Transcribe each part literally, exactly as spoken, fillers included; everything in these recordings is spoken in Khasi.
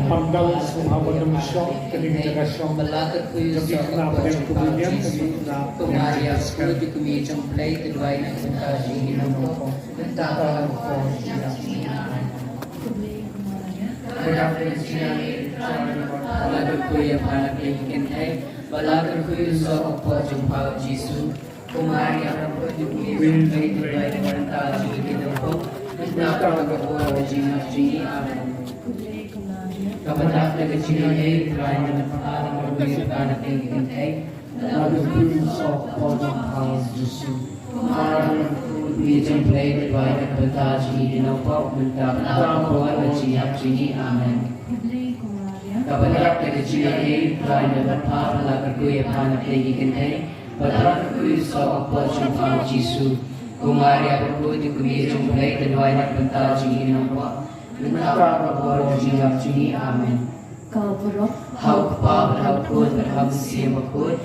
Pandal sngewbha ban ym shong kane ka jaka shong jong ki khynnah pdeng khynnah pdeng khynnah pdeng jong ki skem. Mynta ka por jong ka bor ka jingïap jong ngi. Amen. Kaba dap da ka jingaiei, U Trai u don bad pha, la kyrkhu ïa pha na pdeng ki kynthei. Bad la kyrkhu ïa u soh ka por jong pha Jisu. Kumne jong phi, duwai na ka bynta jong ngi ki nongpop, mynta bad ha ka por ka jingïap jong ngi. Amen. Kaba dap da ka jingaiei, U Trai u don bad pha, la kyrkhu ïa pha na pdeng ki kynthei. Bad la kyrkhu ïa u soh ka por jong pha Jisu. Ko Maria bakhuid, ko Maria jong U Blei, duwai na ka bynta jong ngi ki nongpop, mynta bad ha ka por ka jingïap jong ngi. Amen. Ka burom ha U Kpa bad ha U Khun bad ha U Mynsiem Bakhuid.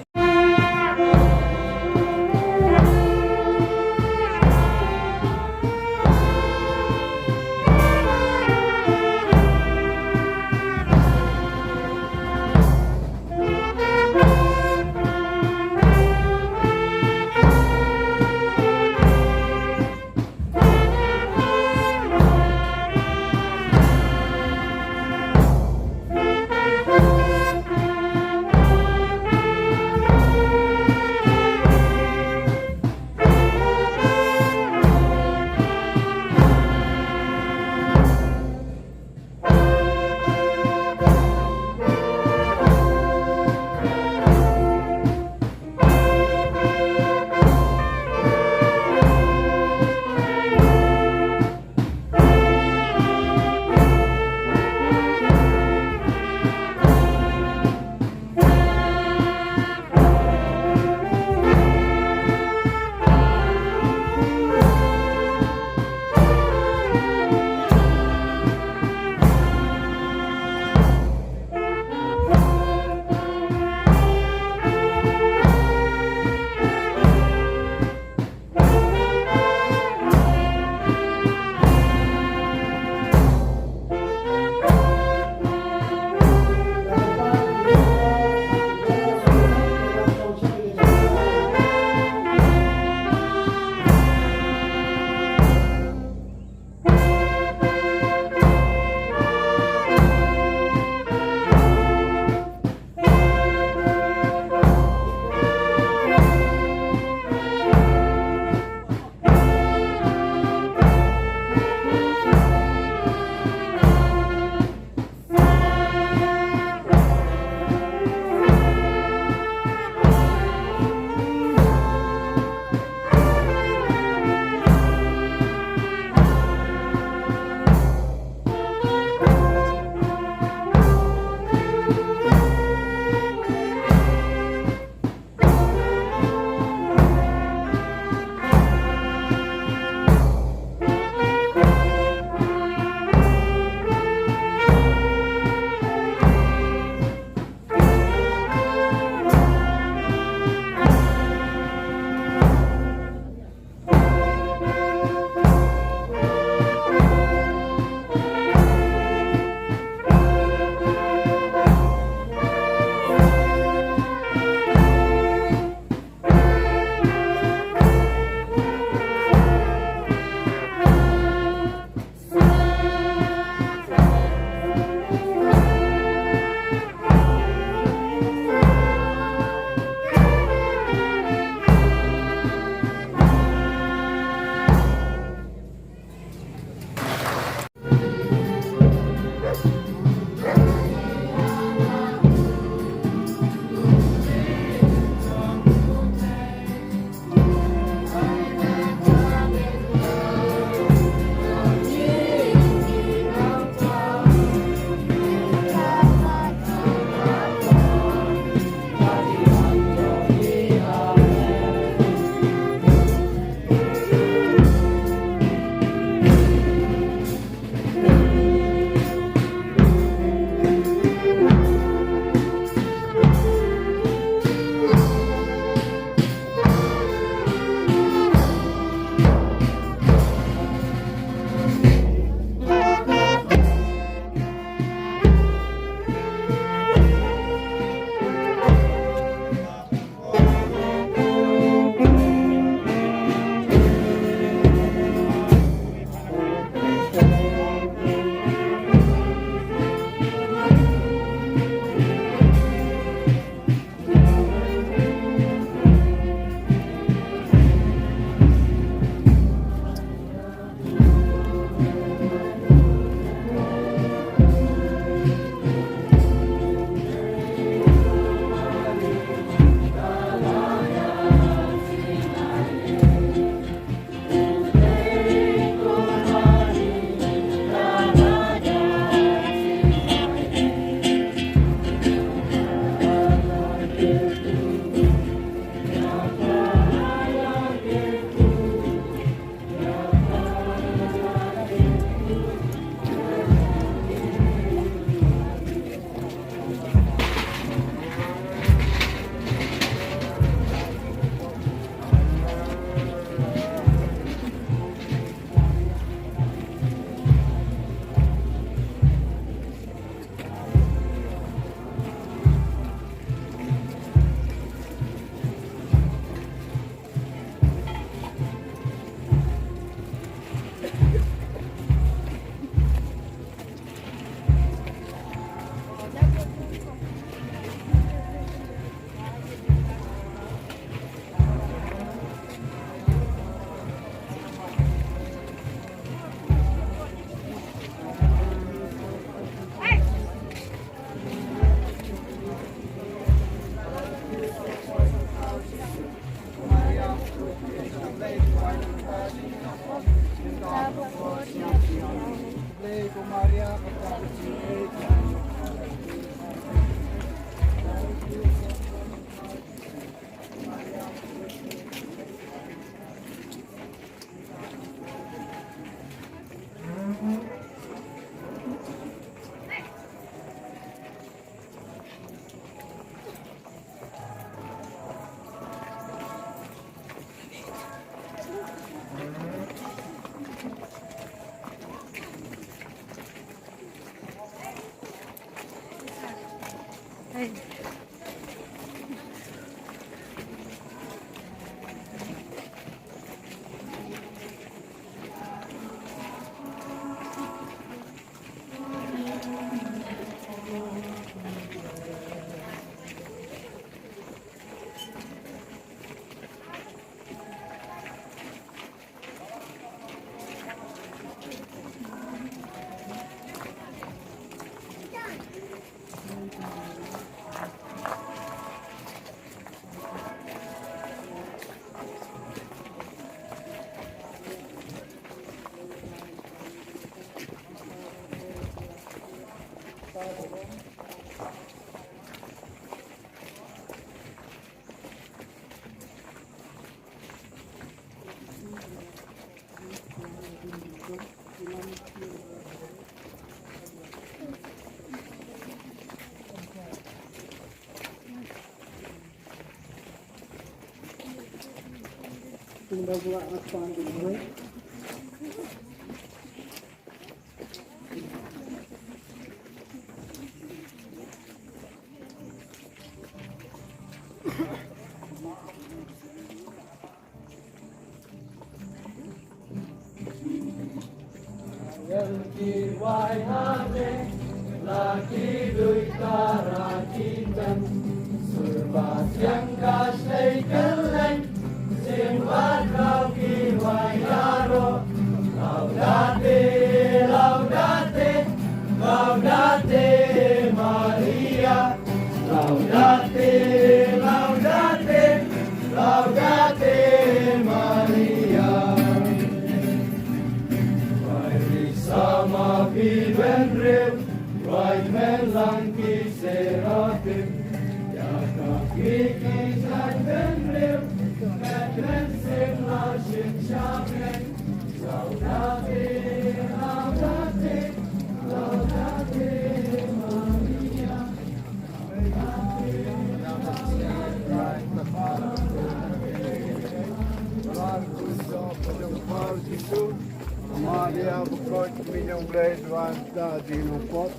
Laudate, laudate, laudate Maria. Laudate, laudate, laudate Maria. Bai ri sama phi bynriew, bai kmen lang ki seraphim. Ïa ka kmie ki jait bynriew, ka kmen sing la shin sha kmen. Laudate, laudate, laudate Maria. Maria, bakhuid, kmie jong U Blei, duan da jingpot.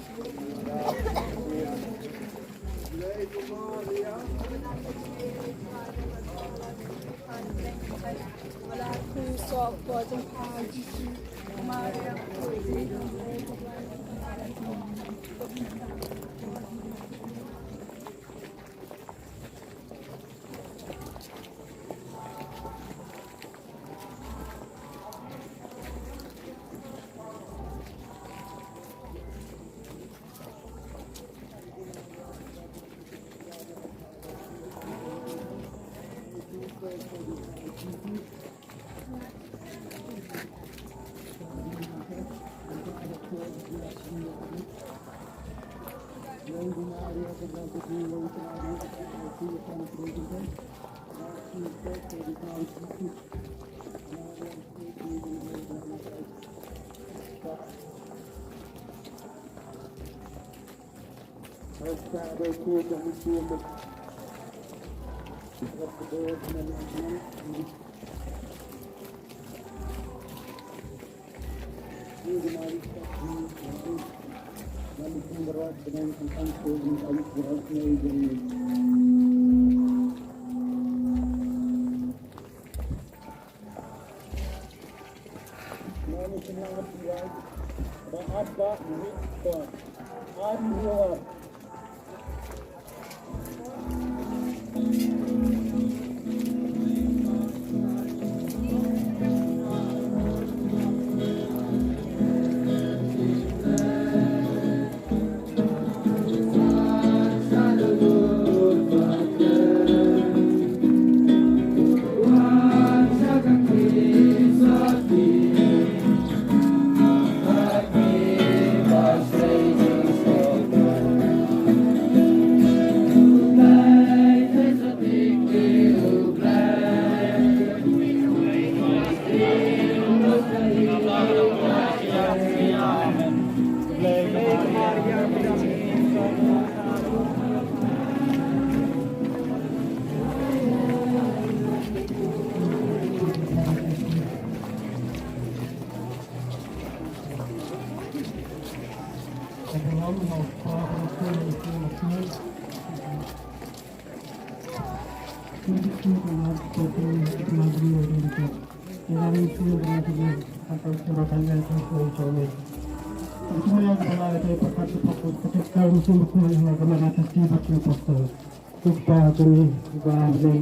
Kumba jong ngi, kumba ha bneng.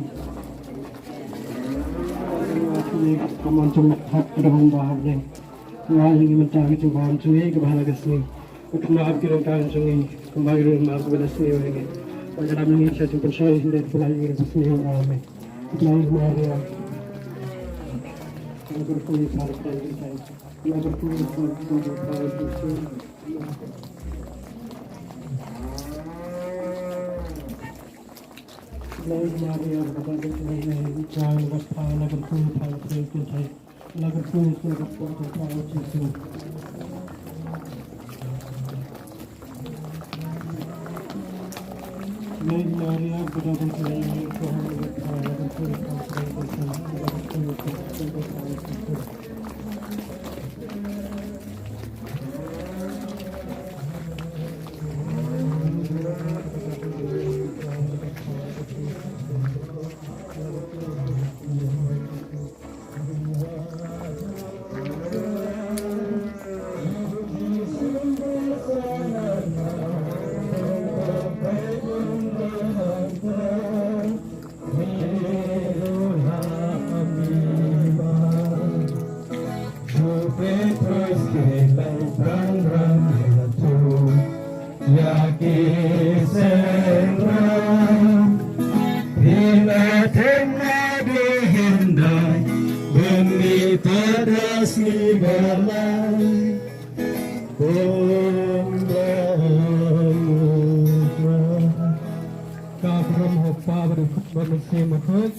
Kumba jong ngi, kumba ha bneng. Nga ïa ngi mynta ka jingbam jong ngi kaba ha la ka sngi. Kumba ha ki ryngkang jong ngi, kumba ki ryngkang kaba la sngew ïa ngi. Ba ka dam ngi sha jingpynshoi hynrei kaba la ïa ngi kaba sngew. Amen. Khublei Maria. Nga kyrkhu ïa pha da ka kyrteng. Nga kyrkhu ïa pha da ka kyrteng. Khublei Maria, kaba dei ka Trai, nga kyrkhu ïa pha da ka kyrteng. Ïa ki seng ram, phi la them na dei hyndai, bym mih pat da sngi ba lai. Bym da. Ka burom ha u Kpa bad ha u Khun bad ha u Mynsiem Bakhuid.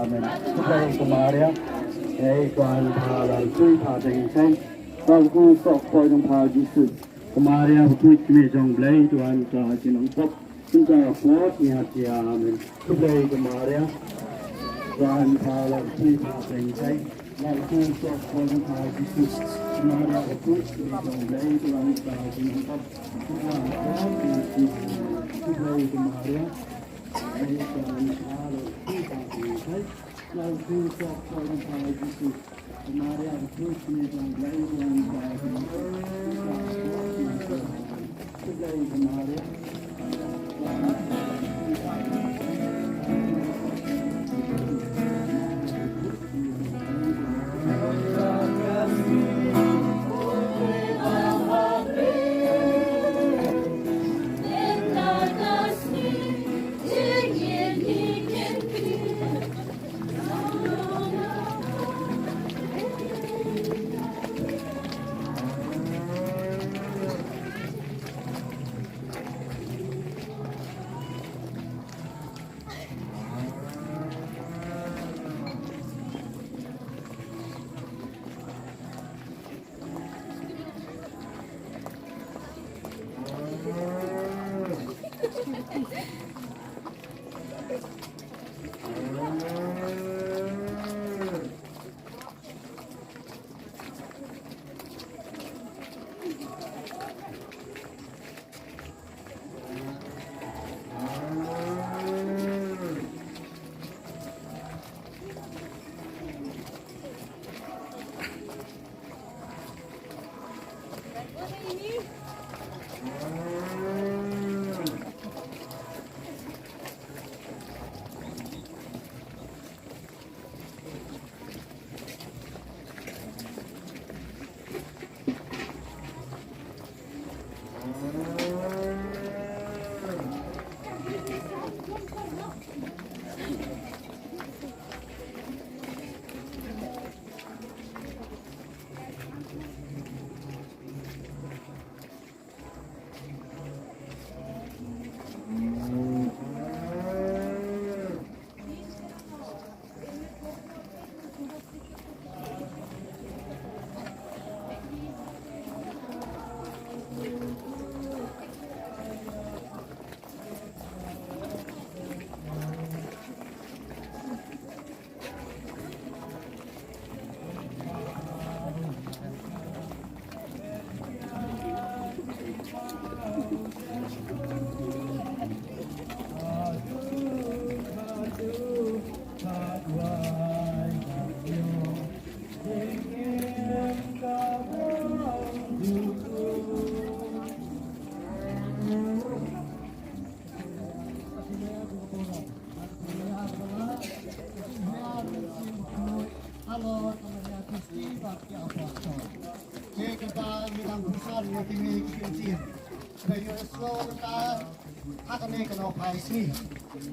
Amen. Khublei ko Maria. Ei, Tuan pha la kyrkhu ïa pha da ka kyrteng. Ba la kyrkhu ïa u soh kpoh jong pha u Jisu. Ko Maria, bakhuid kmie jong U Blei, to wan sha ka jinglong pop. Sngewbha pop ïa phi. Amen. Khublei ko Maria. Wan pha la kyrkhu ïa pha da ka kyrteng. Ba la kyrkhu ïa u soh kpoh jong pha u Jisu. Ko Maria, bakhuid kmie jong U Blei, to wan sha ka jinglong pop. Sngewbha pop ïa phi. Khublei ko Maria. Wan pha la kyrkhu ïa pha da ka kyrteng.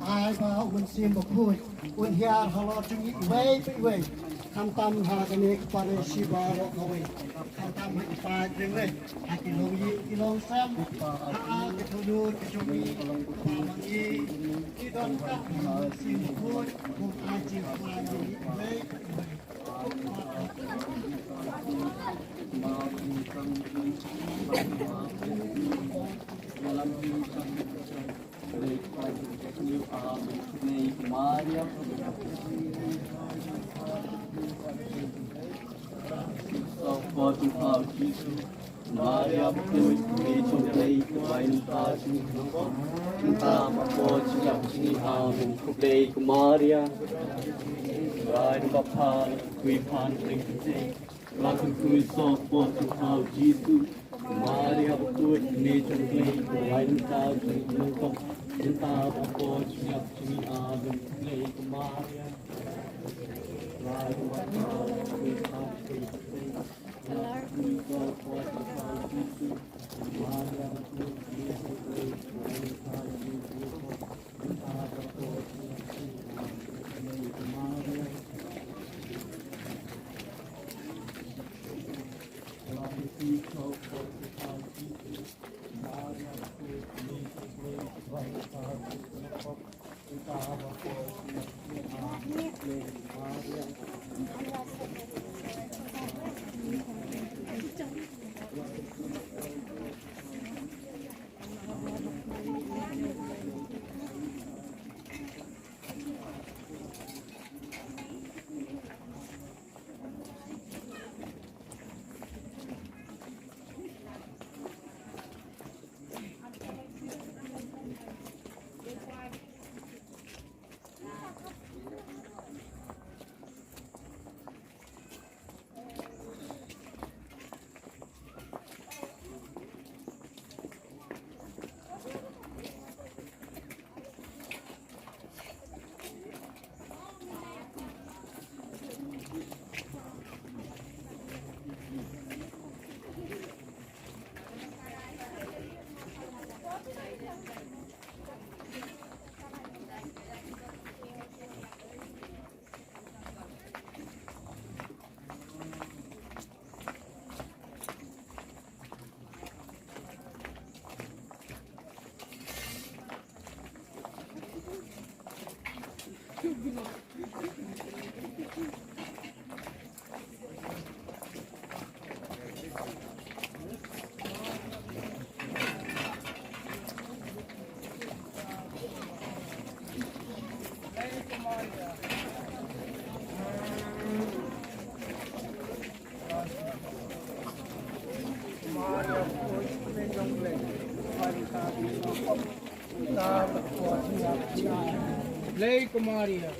Ai ba u Mynsiem Bakhuid un hiar halor jong ngi iwei pa iwei, khamtam ha kane ka parish baroh kawei, khamtam ha ki paid ri lei, ha ki longïing ki longsem, ha ka thundur ka jong ngi, kaba ma ngi ki donkam ha u Mynsiem Bakhuid un ai jingkhlaiñ ïa ngi iwei pa iwei. Maria, Bakhuid, Kmie jong U Blei, wai nangta jong ngi, nangta ha ka por jingïap jong ngi. Amen. Khublei ko Maria, wai nangta pha, kwi phan khlem kynthei, la kynthei soh por jong pha U Jisu. Maria, Bakhuid, Kmie jong U Blei, wai nangta jong ngi, nangta ha ka por jingïap jong ngi. Amen. Khublei ko Maria, wai nangta pha, kwi phan khlem kynthei, Blei ko Maria.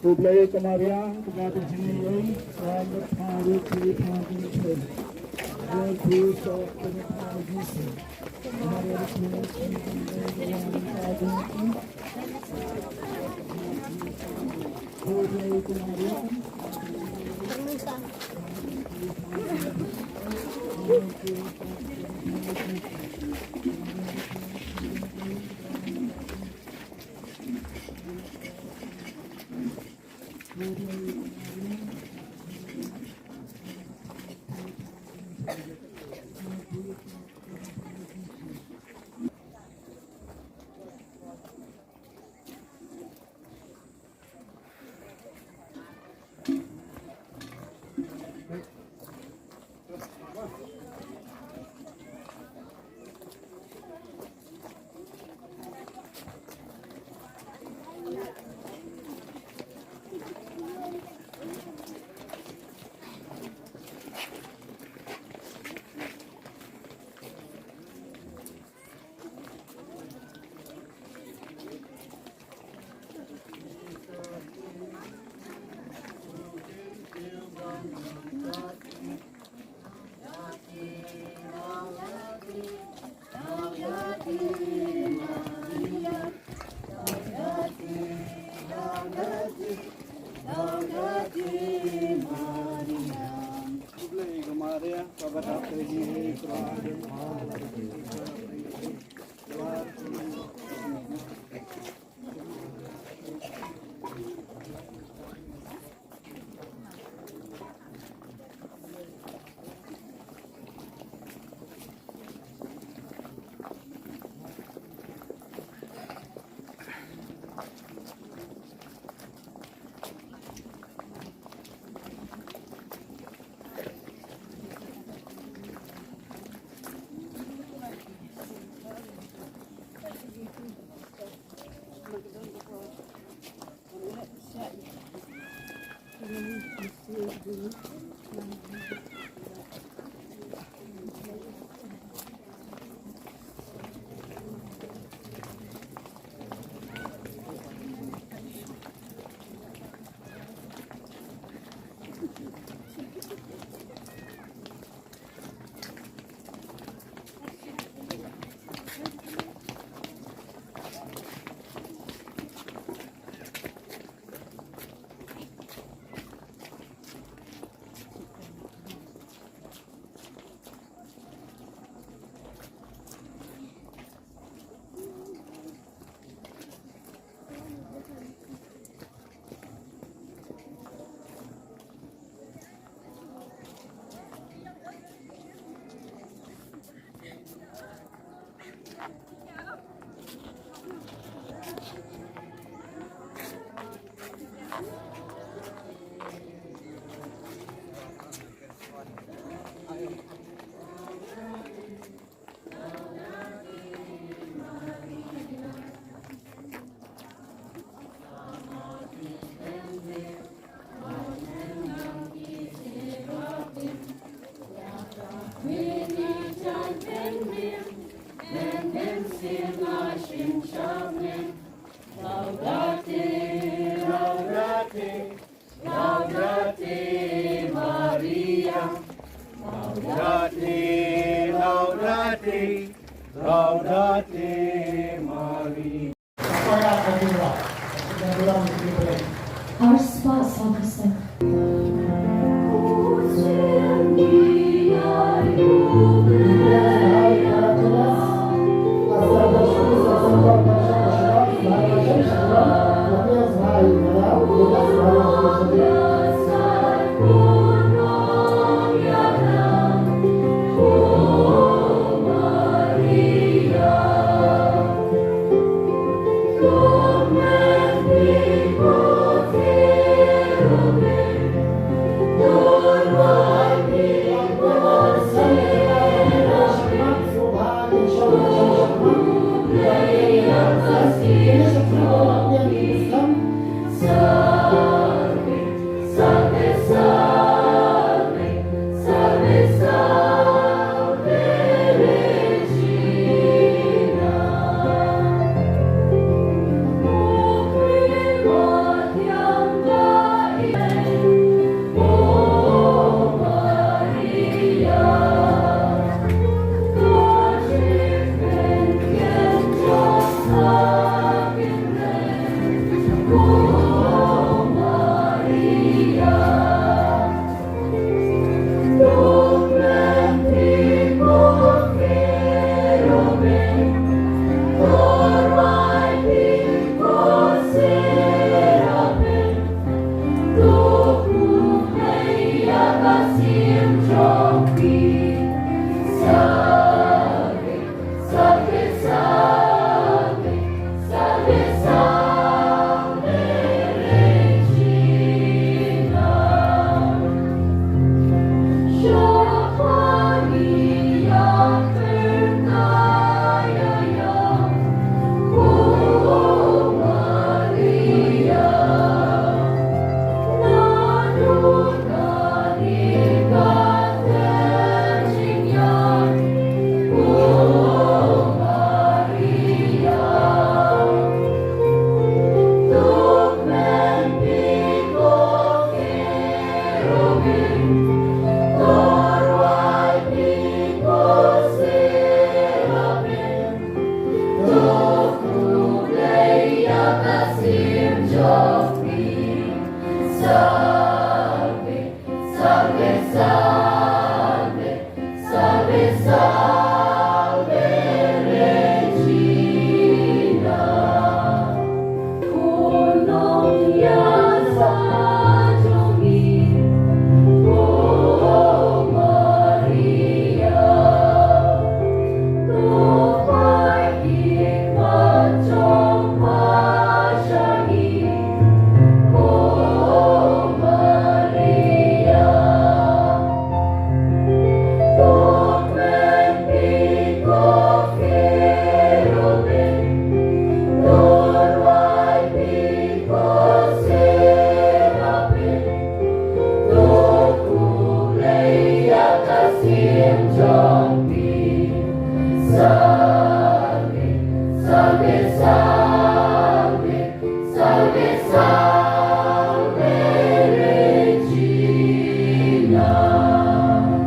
Khublei ka Mariang, ka Mari Jingïaid, ka Mari Jingïaid, ka Mari Jingïaid. Laudate, laudate, laudate Maria. Laudate, laudate, laudate Maria. Ars pa sabasa.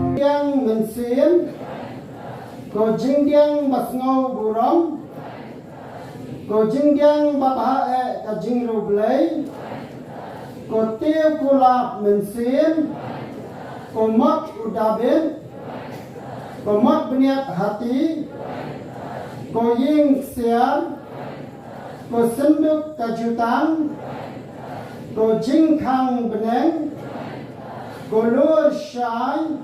Jingdiang mynsiem, ko jingdiang ba sngewburom, ko jingdiang ba bha eh ka jingriewblei, ko tiew kulap mynsiem, ko mot u Dabid, ko mot bniat hati, ko ïing ksiar, ko synduk ka jutang, ko jingkhang bneng, ko lur shai,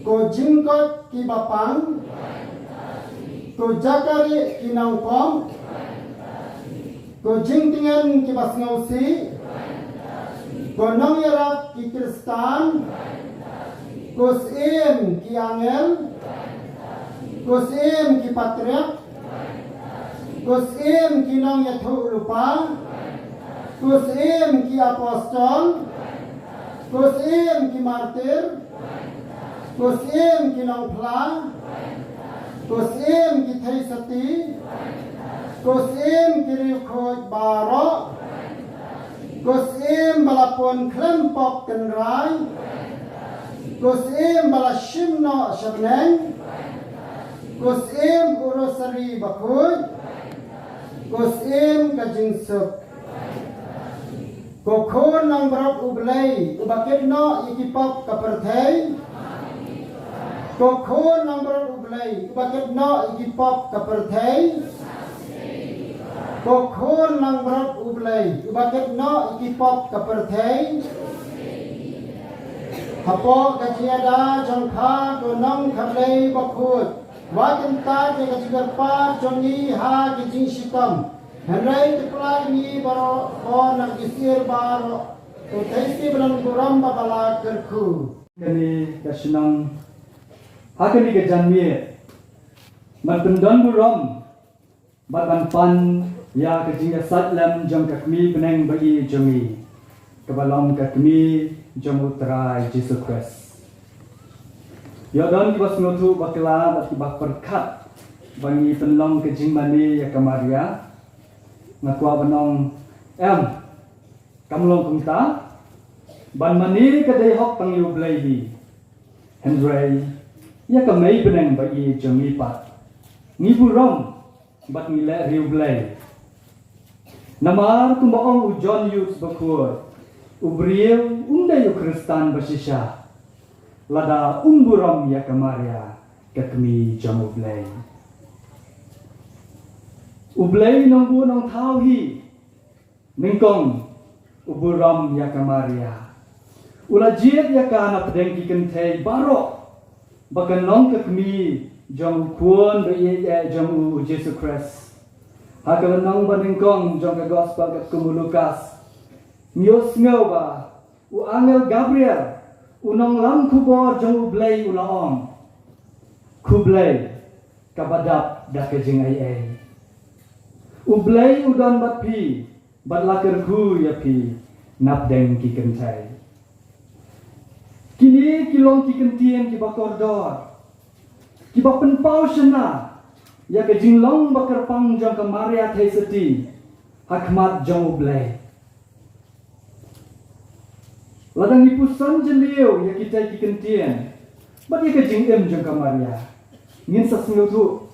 ko jingkoit kiba pang, ko jaka rieh ki nongpop, ko jingtngen kiba sngewsih, ko nongïarap ki Khristan, ko syiem ki angel, ko syiem ki patriark, ko syiem ki nongïathuhlypa, ko syiem ki apostol, ko syiem ki martir, ko syiem ki nongphla, Ko Syiem ki theisotti, ko Syiem ki riewkhuid baroh, ko Syiem ba la pun khlem pop tynrai, ko Syiem ba la shim noh sha bneng, ko Syiem u Rosari bakhuid, ko Syiem ka jingsuk. Ko Khun langbrot U Blei uba kit noh ïa ki pop ka pyrthei. Ko Khun langbrot U Blei uba kit noh ïa ki pop ka pyrthei. Ko Khun langbrot U Blei uba kit noh ïa ki pop ka pyrthei. Hapoh ka jingïada jong pha ko Nongkha Blei bakhuid, wat kyntait ïa ka jingkyrpad jong ngi ha ka jingshitom, hynrei khuslai ïa ngi baroh, bor na ki syier baroh. To theisotti ba don burom bad ba la kyrkhu. Kane ka shnong, ha kane ka janmiet, ban pyndon burom bad ban pan ïa ka jingïasaid lem jong ka kmie bneng ba ïeit jong ngi, kaba long ka kmie jong U Trai Jisu Khrist. Ïoh don kiba sngewthuh bakla bad kiba pyrkhat ba ngi pynlong ka jingmane ïa ka Maria. Nga kwah ban ong, em, kam long kumta. Ban mane ka dei hok tang ïa U Blei hi, hynrei ïa ka mei bneng ba ïeit jong ngi pat. Ngi burom bad ngi leh riewblei. Namar kumba ong u John Hughes bakhuid, u briew um dei u Khristan ba shisha lada um burom ïa ka Maria, ka kmie jong U Blei. U Blei Nongbuh Nongthaw hi nyngkong u burom ïa ka Maria. U la jied ïa ka na pdeng ki kynthei baroh ba kan long ka kmie jong U Khun ba ïeit eh jong u, u Jisu Khrist. Ha ka lynnong ba nyngkong jong ka Gospel katkum u Lukas, ngi ïohsngew ba u angel Gabriel, u nonglam khubor jong U Blei, u la ong, khublei, kaba dap da ka jingaiei. U Blei u don bad phi, bad la kyrkhu ïa phi na pdeng ki kynthei. Kine ki long ki kyntien kiba kordor, kiba pynpaw shynna ïa ka jinglong ba kyrpang jong ka Maria Theisotti ha khmat jong U Blei. Lada ngi puson jylliew ïa kita ki kyntien bad ïa ka jingim jong ka Maria, ngin sa sngewthuh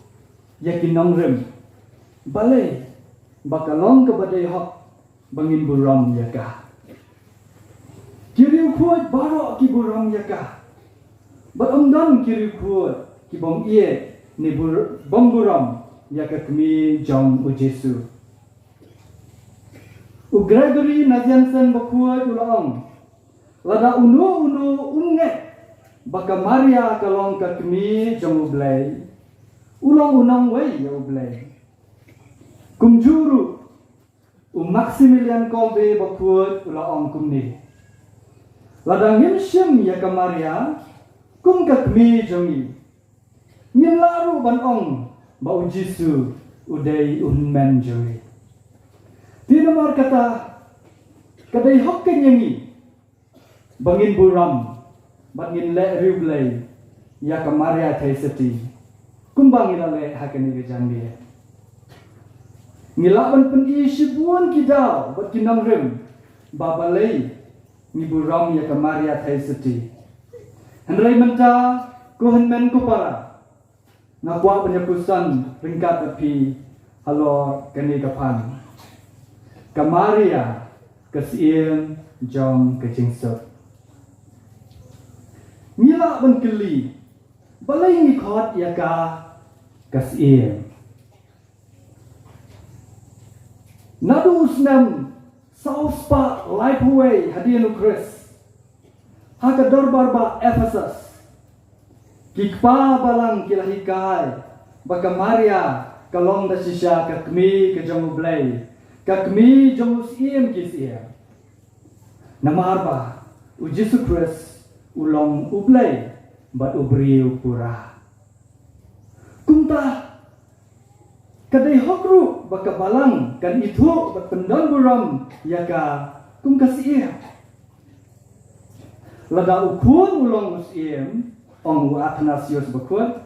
ïa ki nongrim balei ba ka long kaba dei hok ba ngin burom ïa ka. Ki riewkhuid baroh ki burom ïa ka. Bad ym don ki riewkhuid ki bym ïeit ne bur-, bym burom ïa ka kmie jong u Jisu. U Gregory Nazianzen bakhuid u la ong, lada uno uno um ngeit ba ka Maria ka long ka kmie jong U Blei, u long u nongwei ïa U Blei. Kumjuh ruh u Maximilian Kolbe bakhuid u la ong kumne, lada ngim shim ïa ka Maria kum ka kmie jong ngi, ngim lah ruh ban ong ba u Jisu u dei u hynmen jong ngi. Te namar kata, ka dei hok kein ïa ngi ba ngin burom bad ngin leh riewblei ïa ka Maria Theisotti, kumba ngi la leh ha kane ka janmiet. Ngi lah ban pyni shibun ki daw bad ki nongrim ba balei ngi burom ïa ka Maria Theisotti. Hynrei mynta, ko hynmen ko para, nga kwah ban ïa puson ryngkat bad phi halor kane ka phang: Ka Maria, ka Syiem jong ka jingsuk. Ngi lah ban kylli, balei ngi khot ïa ka ka Syiem? Naduh u snem saw spah laiphew wei hadien u Khrist, ha ka dorbar bah Ephesus, ki kpa balang ki la hikai ba ka Maria ka long da shisha ka kmie ka jong U Blei, ka kmie jong u Syiem ki syiem. Namar ba u Jisu Khrist u long U Blei bad u briew pura. Kumta, ka dei hok ruh ba ka balang kan ithuh bad pyndon burom ïa ka kum ka Syiem. Lada u Khun u long u Syiem, ong u Athanasius bakhuid,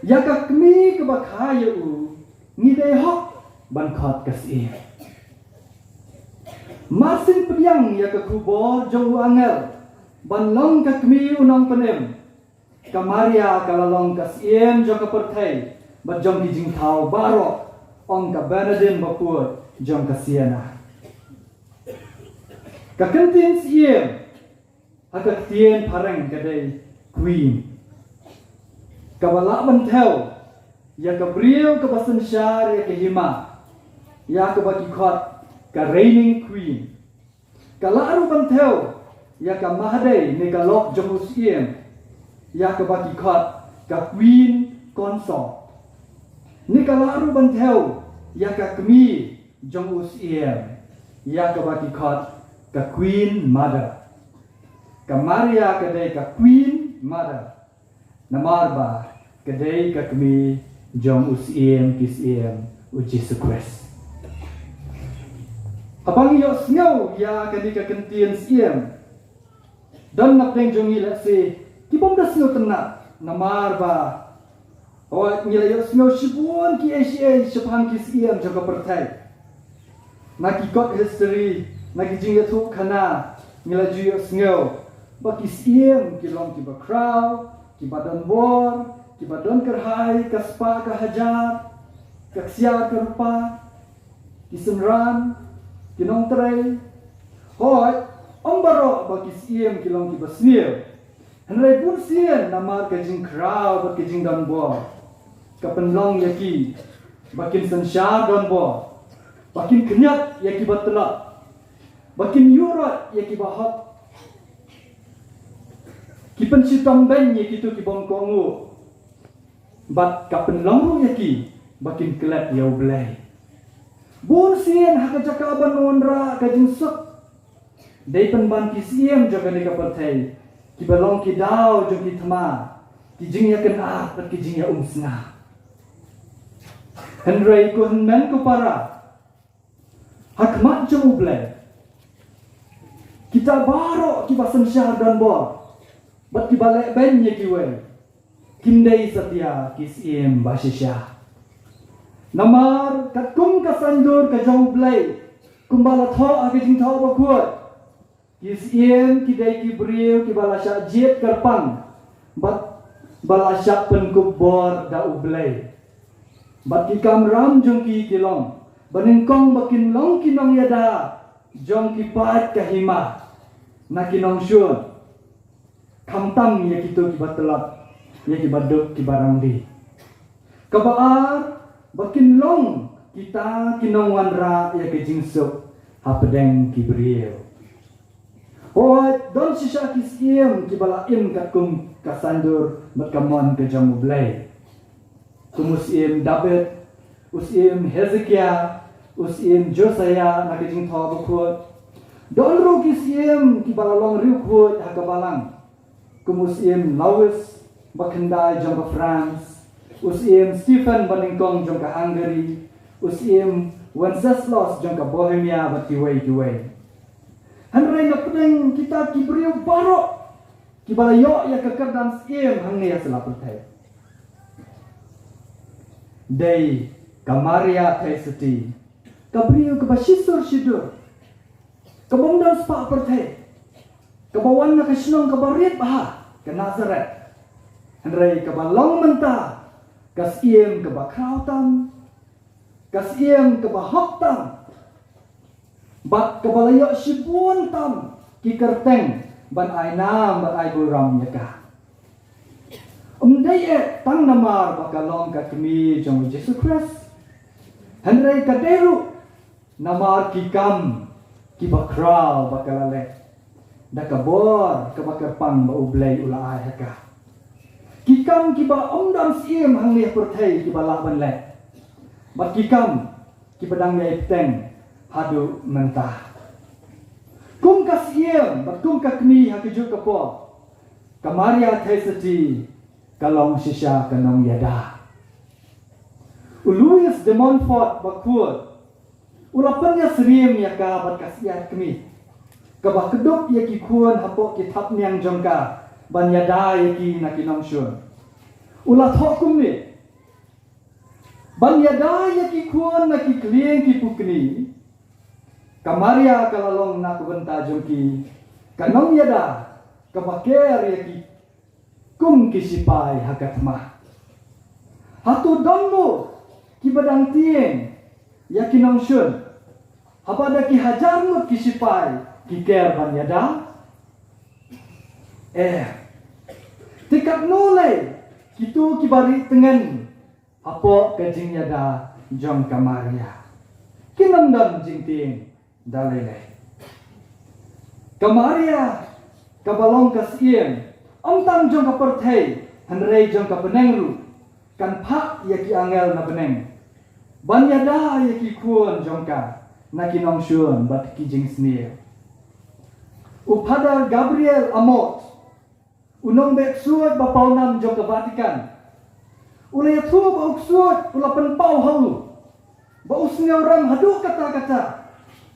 Ïa ka kmie kaba kha ïa u, ngi dei hok ban khot ka Syiem. Marsing pdiang ïa ka khubor jong u angel ban long ka kmie u nongpynim, ka Maria ka la long ka Syiem jong ka pyrthei bad jong ki jingthaw baroh, ong ka Bernardin Bakhuid jong ka Siena. Ka kyntien Syiem ha ka ktien phareng ka dei Queen, kaba lah ban thew ïa ka briew kaba synshar ïa ka hima, ïa kaba ki khot ka Reigning Queen. Ka lah ruh ban thew ïa ka mahadei ne ka lok jong u Syiem, ïa kaba ki khot ka Queen Consort, ne ka lah ruh ban thew ïa ka kmie jong u Syiem, ïa kaba ki khot ka Queen Mother. Ka Maria ka dei ka Queen Mother, namar ba ka dei ka kmie jong u Syiem ki syiem, u Jisu Khrist. Haba ngi ïohsngew ïa kane ka kyntien Syiem, don napdeng jong ngi lehse ki bym da sngewtynnat, namar ba, oh, ngi la ïohsngew shibun kiei kiei shaphang ki syiem jong ka pyrthei. Na ki kot history, na ki jingïathuhkhana, ngi la ju ïohsngew ba ki syiem ki long kiba khraw, kiba don bor, kiba don kyrhai ka spah ka hajar, ka ksiar ka rupa, ki synran, ki nongtrei. Hooid, ym baroh ba ki syiem ki long kiba sniew. Hynrei bunsien namar ka jingkhraw bad ka jingdonbor, ka pynlong ïa ki ba kin synshar donbor, ba kin khñiot ïa kiba tlot, ba kin ïuhroit ïa kiba hok, ki pynshitom beiñ ïa kito ki bym kohnguh, bad ka pynlong ruh ïa ki ba kin klet ïa U Blei. Bunsien ha ka jaka ban wanrah ka jingsuk, dei pynban ki syiem jong kane ka pyrthei kiba long ki daw jong ki thma, ki jingïakynad bad ki jingïaumsnam. Hynrei ko hynmen ko para, ha khmat jong U Blei, kita baroh kiba synshar donbor bad kiba leh beiñ ïa kiwei, kim dei satia ki syiem ba shisha. Namar katkum ka saiñdur ka jong U Blei, kumba la thoh ha ka Jingthoh Bakhuid, ki syiem ki dei ki briew kiba la shah jied kyrpang bad ba la shah pynkup bor da U Blei. Bad ki kamram jong ki ki long ba nyngkong ba kin long ki nongïada jong ki paid ka hima na ki nongshun, khamtam ïa kito kiba tlot, ïa kiba duk, kiba rangli. Kaba ar, ba kin long kita ki nongwanrah ïa ka jingsuk hapdeng ki briew. Hooid, don shisha ki syiem kiba la im katkum ka saiñdur bad ka mon ka jong U Blei, kum u syiem David, u syiem Hezekiah, u syiem Josiah na ka Jingthoh Bakhuid. Don ruh ki syiem kiba la long riewkhuid ha ka balang, kum u syiem Louis bakhyndai jong ka France, u syiem Stephen banyngkong jong ka Hungary, u syiem Wenceslaus jong ka Bohemia bad kiwei kiwei. Hynrei napdeng kita ki briew baroh kiba la ïoh ïa ka kyrdan syiem hangne ha sla pyrthei, dei ka Maria Theisotti, ka briew kaba shisur shidur, kaba ym don spah pyrthei, kaba wan na ka shnong kaba rit bha ka Nazareth, hynrei kaba long mynta ka syiem kaba khraw tam, ka syiem kaba hok tam, bad kaba la ïoh shibun tam ki kyrteng ban ai nam bad ai burom ïa ka. Ym dei eh tang namar ba ka long ka kmie jong U Jisu Khrist, hynrei ka dei ruh namar ki kam kiba khraw ba ka la leh da ka bor kaba kyrpang ba U Blei u la ai ha ka. Ki kam kiba ym don syiem hangne ha pyrthei kiba lah ban leh, bad ki kam kiba dang ïai bteng haduh mynta. Kum ka syiem bad kum ka kmie ha kajuh ka por, ka Maria Theisotti ka long shisha ka nongïada. U Louis de Montfort Bakhuid u la pynïasyriem ïa ka bad ka shyiap kmie, kaba kdup ïa ki khun hapoh ki thapniang jong ka ban ïada ïa ki na ki nongshun. U la thoh kumne: Ban ïada ïa ki khun na ki khlieng ki pukni, ka Maria ka la long na ka bynta jong ki ka nongïada kaba ker ïa ki kum ki sipai ha ka thma. Hato don mo kiba dang tieng ïa ki nongshun haba da ki hajar ngut ki sipai ki ker ban ïada? Eh, te katno lei kito kiba ri tngen hapoh ka jingïada jong ka Maria? Kin ym don jingtieng da lei lei. Ka Maria kaba long ka Syiem, ym tang jong ka pyrthei hynrei jong ka bneng ruh, kan phah ïa ki angel na bneng ban ïada ïa ki khun jong ka na ki nongshun bad ki jingsniew. U Phadar Gabriel Amot, u nongbeh ksuid ba pawnam jong ka Vatican, u la ïathuh ba u ksuid u la pynpaw ha u ba u sngewrem haduh katta katta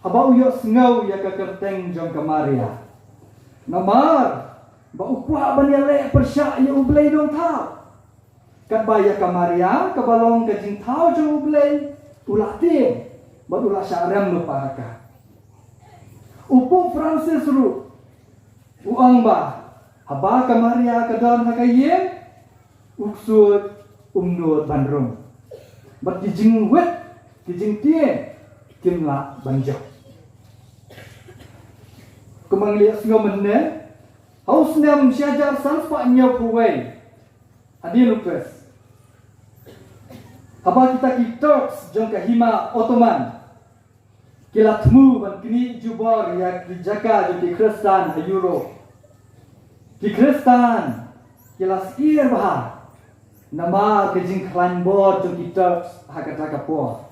haba u ïohsngew ïa ka kyrteng jong ka Maria. Namar ba u kwah ban ïaleh pyrshah ïa U Blei Nongthaw. Katba ïa ka Maria kaba long ka jingthaw jong U Blei, u la tieng bad u la shah rem lypa ha ka. U Pope Francis ruh u ong ba haba ka Maria ka don ha ka ïing, u ksuid um nud ban rung, bad ki jingwit ki jingtieng kim lah ban jop. Kumba ngi la ïohsngew mynne, ha u snem shi hajar san spah hynñiewphew wei hadien u Khrist, haba kita ki Turks jong ka hima Ottoman ki la thmu ban knieh jubor ïa ki jaka jong ki Khristan ha Europe, ki Khristan ki la syier bha namar ka jingkhlaiñ bor jong ki Turks ha kata ka por.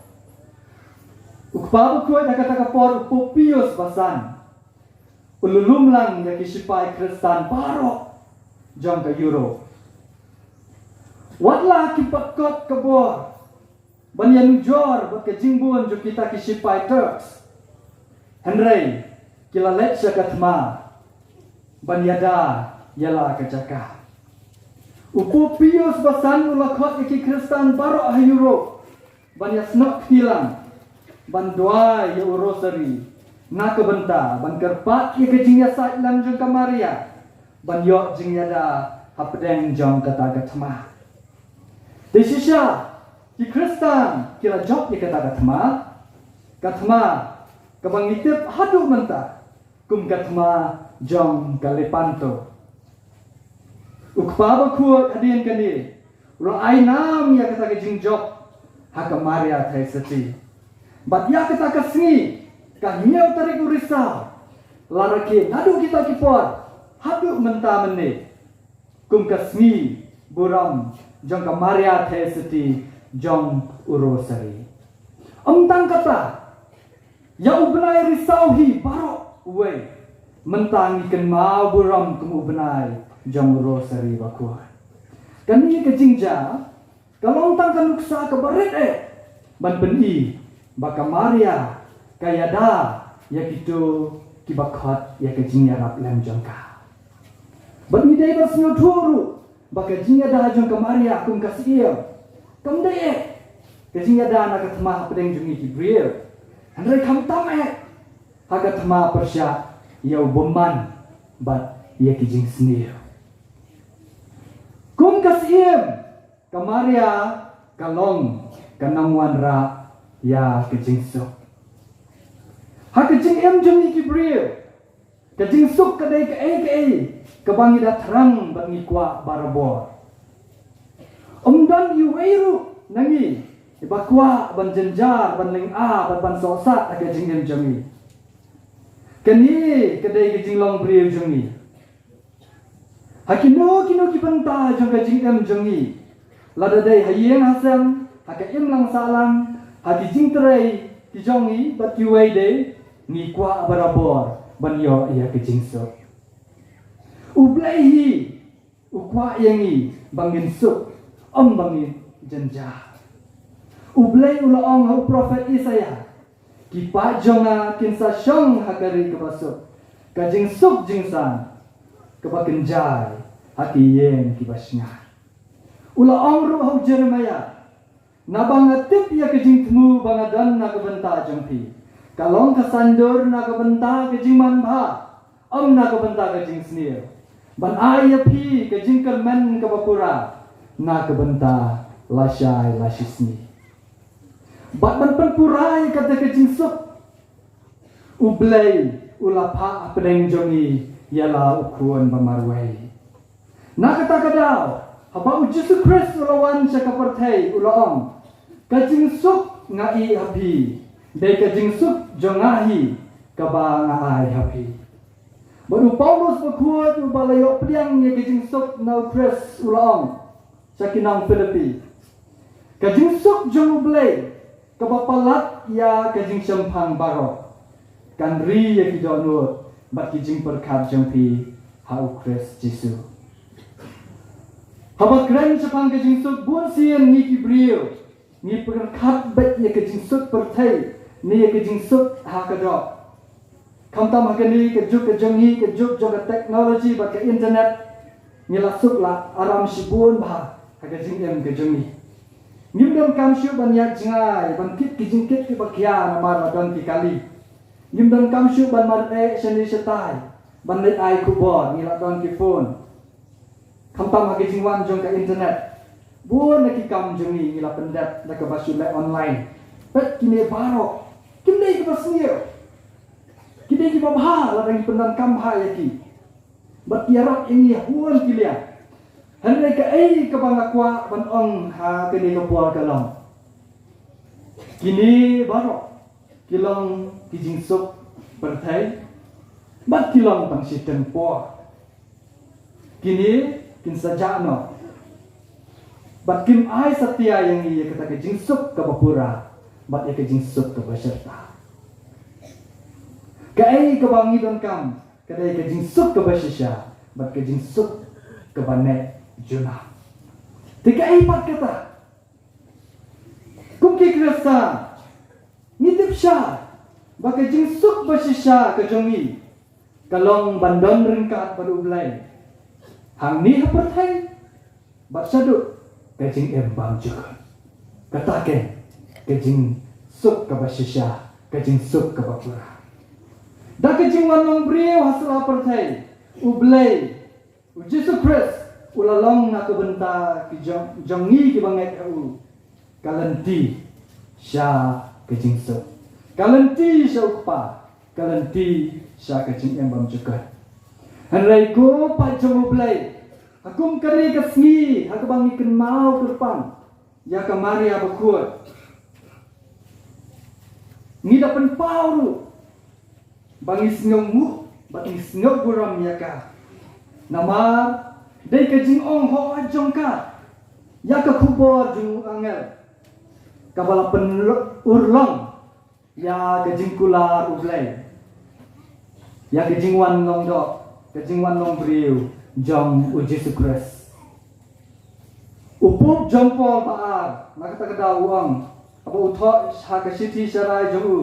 U kpa bakhuid ha kata ka por, u Pope Pius ba san, u la lum lang ïa ki sipai Khristan baroh jong ka Europe. Wat la ki ba kot ka bor ban ïanujor bad ka jingbun jong kita ki sipai Turks, hynrei ki la leit sha ka thma ban ïada ïa la ka jaka. U Pope Pius ba san u la khot ïa ki Khristan baroh ha Europe ban ïasnoh kti lang ban duwai ïa u Rosari na ka bynta ban kyrpad ïa ka jingïasaid lang jong ka Maria ban ïoh jingïada hapdeng jong kata ka thma. Te shisha ki Khristan ki la jop ïa kata ka thma, ka thma kaba ngi tip haduh mynta kum ka thma jong ka Lepanto. U kpa bakhuid hadien kane u la ai nam ïa kata ka jingjop ha ka Maria Theisotti. Bad ïa kata ka sngi, ka hynñiew tarik u Risaw, la rakhe naduh kita ki por haduh mynta mynne kum ka sngi burom jong ka Maria Theisotti jong u Rosari. Ym tang kata, ïa u bnai Risaw hi baroh uwei mynta ngi kynmaw burom kum u bnai jong u Rosari bakhuid. Kane ka jingjia ka long tang ka nuksa kaba rit eh ban pyni ba ka Maria ka ïada ïa kito kiba khot ïa ka jingïarap lem jong ka. Bad ngi dei ban sngewthuh ruh ba ka jingïada jong ka Maria kum ka Syiem kam dei eh ka jingïada na ka thma hapdeng jong ngi ki briew, hynrei khamtam eh ha ka thma pyrshah ïa u bymman bad ïa ki jingsniew. Kum ka Syiem, ka Maria ka long ka nongwanrah ïa ka jingsuk. Ha ka jingim jong ngi ki briew, ka jingsuk ka dei kaei kaei kaba ngi da thrang bad ngi kwah barabor. Ym don iwei ruh na ngi iba kwah ban jynjar, ban lynga bad ban sohsat ha ka jingim jong ngi. Kane ka dei ka jinglong briew jong ngi. Ha kino kino ki bynta jong ka jingim jong ngi, lada dei ha ïing ha sem, ha ka imlang sahlang, ha ki jingtrei ki jong ngi bad kiwei de, ngi kwah barabor ban ïoh ïa ka jingsuk. U Blei hi u kwah ïa ngi ba ngin suk, ym ba ngin jynjar. U Blei u la ong ha u prophet Isaiah, ki paid jong nga kin sa shong ha ka ri kaba suk, ka jingsuk jingsan kaba kynjai ha ki ïing kiba shngaiñ. U la ong ruh ha u Jeremiah, Naba nga tip ïa ka jingthmu ba nga don na ka bynta jong phi, ka long ka saiñdur na ka bynta ka jingmanbha, ym na ka bynta ka jingsniew, ban ai ïa phi ka jingkyrmen kaba pura na ka bynta lashai lashisngi. Bad ban pynpura ïa kata ka jingsuk, U Blei u la phah hapdeng jong ngi ïa la u Khun ba marwei. Na kata ka daw, haba U Jisu Khrist u la wan sha ka pyrthei, u la ong, ka jingsuk nga ïeh ha phi, dei ka jingsuk jong nga hi kaba nga ai ha phi. Bad u Paulus bakhuid uba la ïoh pdiang ïa ka jingsuk na U Khrist u la ong sha ki nong Philippi, ka jingsuk jong U Blei kaba palat ïa ka jingshemphang baroh, kan ri ïa ki dohnud bad ki jingpyrkhat jong phi ha U Khrist Jisu. Haba kren shaphang ka jingsuk, bun sien ngi ki briew ngi pyrkhat beit ïa ka jingsuk pyrthei ne ïa ka jingsuk ha ka doh. Khamtam ha kane ka juk ka jong ngi, ka juk jong ka technology bad ka internet, ngi la suk la aram shibun bha ha ka jingim ka jong ngi. Ngim donkam shuh ban ïaid jngai ban kit ki jingkit kiba khia namar la don ki kali. Ngim donkam shuh ban mareh shane shatai ban leit ai khubor, ngi la don ki phone. Khamtam ha ka jingwan jong ka internet, bun na ki kam jong ngi ngi la pyndep da kaba shu leh online. Peit kine baroh, kim dei kiba sniew, ki dei kiba bha lada ngi pyndonkam bha ïa ki. Bad ki ïarap ïa ngi ha bun ki liang. Hynrei kaei kaba nga kwah ban ong ha kane ka por ka long, kine baroh ki long ki jingsuk pyrthei bad ki long tang shiteng por. Kine kin sa jah noh bad kim ai satia ïa ngi ïa kata ka jingsuk kaba pura bad ïa ka jingsuk kaba syrta. Kaei kaba ngi donkam ka dei ka jingsuk kaba shisha bad ka jingsuk kaba neh junom. Te kaei pat kata? Kum ki Khristan, ngi tip shai ba ka jingsuk ba shisha ka jong ngi ka long ban don ryngkat bad U Blei, hangne ha pyrthei bad shaduh ka jingim bymjukut. Kata ka dei ka jingsuk kaba shisha, ka jingsuk kaba pura. Da ka jingwan long briew ha sla pyrthei, U Blei, U Jisu Khrist u la long na ka bynta ki jong, jong ngi kiba ngeit ha u, ka lynti sha ka jingsuk, ka lynti sha U Kpa, ka lynti sha ka jingim bymjukut. Hynrei ko paid jong U Blei, ha kum kane ka sngi ha kaba ngi kynmaw kyrpang ïa ka Maria bakhuid, ngi da pynpaw ruh ba ngi sngewnguh bad ngi sngew burom ïa ka. Namar dei ka jingong hooid jong ka ïa ka khubor jong u angel kaba la pynurlong ïa ka jingkular U Blei, ïa ka jingwan long doh, ka jingwan long briew jong U Jisu Khrist. U Pope John Paul ba ar na kata ka daw u ong, haba u thoh ha ka shithi sharai jong u,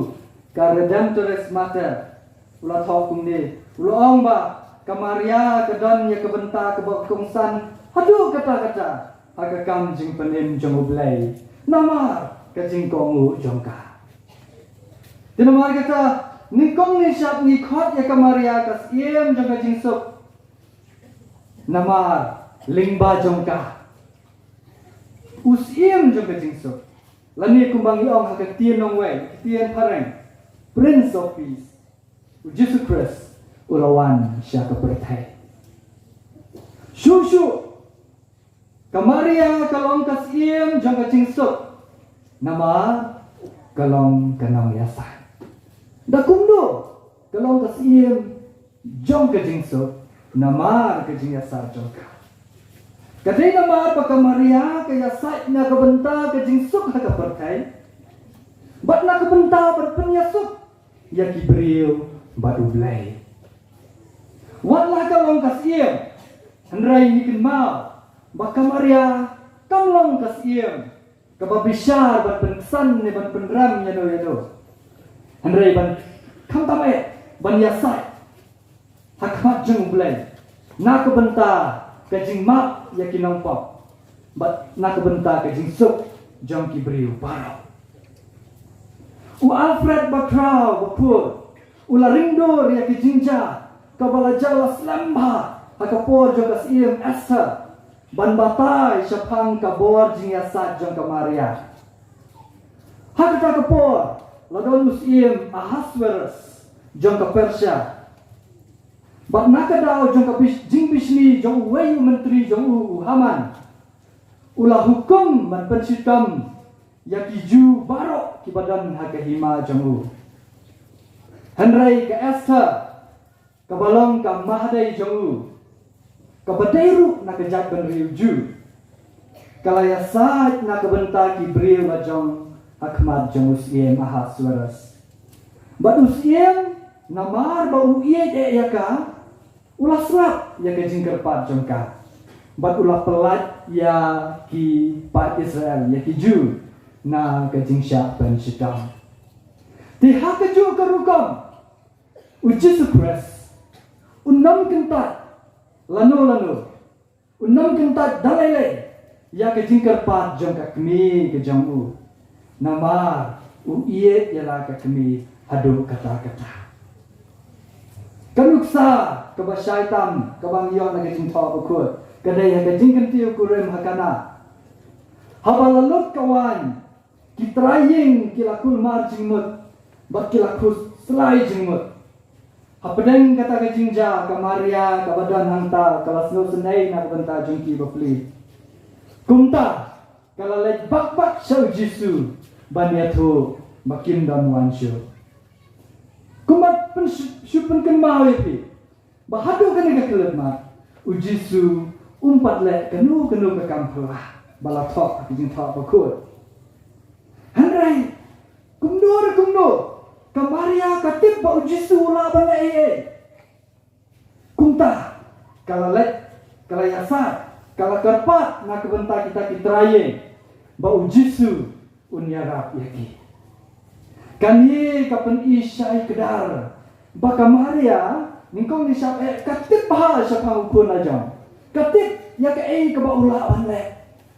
ka Redemptoris Mater, u la thoh kumne, u la ong ba ka Maria ka don ïa ka bynta kaba kongsan haduh katta katta ha ka kam jingpynim jong U Blei namar ka jingkohnguh jong ka. Te namar kata, nyngkong nyngshap ngi khot ïa ka Maria ka Syiem jong ka jingsuk. Namar lyngba jong ka, u Syiem jong ka jingsuk, lane kumba ngi ong ha ka ktien nongwei, ka ktien phareng, Prince of Peace, U Jisu Khrist u la wan sha ka pyrthei. Shuh shuh, ka Maria ka long ka Syiem jong ka jingsuk namar ka long ka nongïasaid. Da kumno ka long ka Syiem jong ka jingsuk? Namar ka jingïasaid jong ka. Ka dei namar ba ka Maria ka ïasaid na ka bynta ka jingsuk ha ka pyrthei bad na ka bynta ban pynïasuk ïa ki briew bad U Blei. Wat la ka long ka Syiem, hynrei ngi kynmaw ba ka Maria kam long ka Syiem kaba bishar ban pynksan ne ban pynrem ïano ïano, hynrei ban, khamtam eh, ban ïasaid ha khmat jong U Blei na ka bynta ka jingmap ïa ki nongpop bad na ka bynta ka jingsuk jong ki briew baroh. U Alfred ba khraw ba khuid u la ringdur ïa ki jingjia kaba la jia la slem bha ha ka por jong ka Syiem Esther ban batai shaphang ka bor jingïasaid jong ka Maria. Ha kata ka por la don u Syiem Ahasuerus jong ka Persia. Bad na ka daw jong ka bis- jingbishni jong uwei u myntri jong u, u Haman, u la hukum ban pynshitom ïa ki Jiw baroh kiba don ha ka hima jong u. Hynrei ka Esther, kaba long ka mahadei jong u, kaba dei ruh na ka jaitbynriew Jiw, ka la ïasaid na ka bynta ki briew la jong ha khmat jong u Syiem Ahasuerus. Bad u syiem, namar ba u ïeit eh ïa ka, u la slap ïa ka jingkyrpad jong ka. Bad u la pyllait ïa ki paid Israel, ïa ki Jiw, na ka jingshah pynshitom. Te ha kajuh ka rukom, u Jisu Khrist un ym kyntait lano lano, un ym kyntait da lei lei ïa ka jingkyrpad jong ka kmie ka jong u. Namar u ïeit ïa la ka kmie haduh katta katta. Ka nuksa kaba shai tam kaba ngi ïoh na ka Jingthoh Bakhuid ka dei ha ka jingkyntiew kurim ha Kana. Haba la lut ka waiñ, ki trai ïing ki la kulmar jingmut bad ki la khuslai jingmut. Hapdeng kata ka jingjia, ka Maria kaba don hangta ka la sngewsynei na ka bynta jong ki bapli. Kumta ka la leit bak bak sha u Jisu ban ïathuh ba kim don waiñ shuh. Kumba pyn- shu pynkynmaw ïa phi ba haduh kane ka khyllipmat u Jisu um pat leh kano kano ka kam phylla ba la thoh ha ka Jingthoh Bakhuid. Hynrei kumno re kumno, ka Maria ka tip ba u Jisu u lah ban leh ei ei. Kumta ka la leit, ka la ïasaid, ka la kyrpad na ka bynta kita ki trai ïing ba u Jisu un ïarap ïa ki. Kane ka pyni shai kdar ba ka Maria, nyngkong ngi shah eh, ka tip bha shaphang u khun la jong. Ka tip ïa kaei kaba u lah ban leh.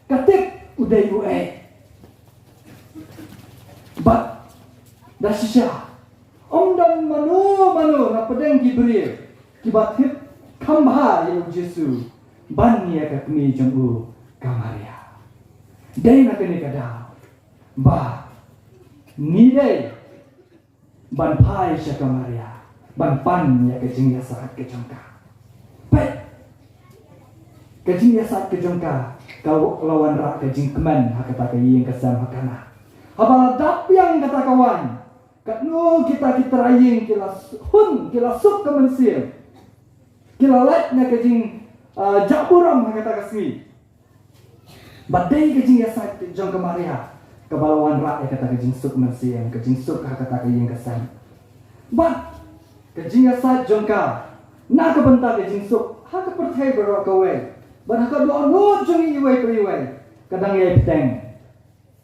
Ka tip u dei uei. Bad da shisha, ym don mano mano na pdeng ki briew kiba tip kham bha ïa u Jisu ban ïa ka kmie jong u, ka Maria. Dei na kane ka daw ba ngi dei ban phai sha ka Maria ban pan ïa ka jingïasaid ka jong ka. Peit, ka jingïasaid ka jong ka ka la wanrah ka jingkmen ha kata ka ïing ka sem ha Kana. Haba la dap biang kata ka waiñ, katno kita ki trai ïing ki la s- hun, ki la suk ka mynsiem, ki la leit na ka jing, ah, jah burom ha kata ka sngi. Bad dei ka jingïasaid jong ka Maria kaba la wanrah ïa kata ka jingsuk mynsiem, ka jingsuk ha kata ka ïing ka sem. Bad ka jingïasaid jong ka na ka bynta ka jingsuk ha ka pyrthei baroh kawei bad ha ka dohnud jong ngi iwei pa iwei ka dang ïai bteng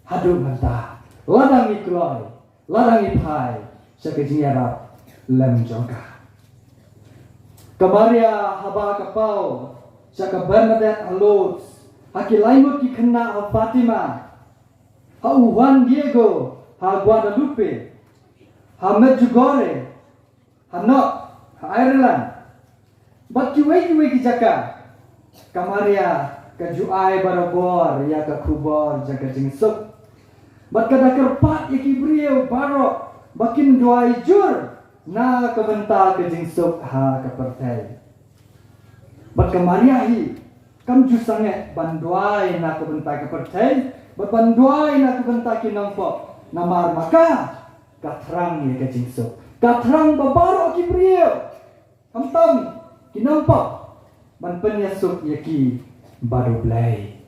haduh mynta. Lada ngi kloi, lada ngi phai sha ka jingïarap lem jong ka. Ka Maria haba ka paw sha ka Bernadette ha Lourdes, ha ki laingut ki khynnah ha Fatima, ha u Juan Diego ha Guadalupe, ha Medjugorje, ha Knock ha Ireland, bad kiwei kiwei ki jaka, ka Maria ka ju ai barabor ïa ka khubor jong ka jingsuk. Bad ka da kyrpad ïa ki briew baroh ba kin duwai jur na ka bynta ka jingsuk ha ka pyrthei. Bad ka Maria hi kam ju sangeh ban duwai na ka bynta ka pyrthei bad ban duwai na ka bynta ki nongpop, namar ma ka, ka thrang ïa ka jingsuk, ka thrang ba baroh ki briew, khamtam ki nongpop, ban pynïasuk ïa ki bad U Blei.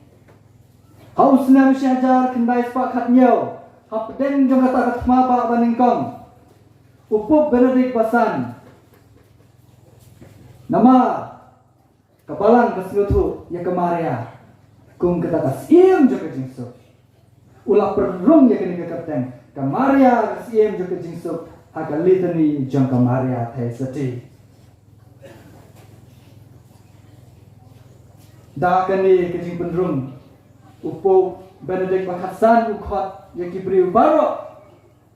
Ha u snem shi hajar khyndai spah khathynñiew, hapdeng jong kata ka thma ba banyngkong, u Pope Benedict ba san, namar ka Balang ka sngewthuh ïa ka Maria kum kata ka Syiem jong ka jingsuk, u la pynrung ïa kane ka kyrteng, ka Maria ka Syiem jong ka jingsuk, ha ka Litany jong ka Maria Theisotti. Da kane ka jingpynrung, u Pope Benedict ba khatsan u khot ïa ki briew baroh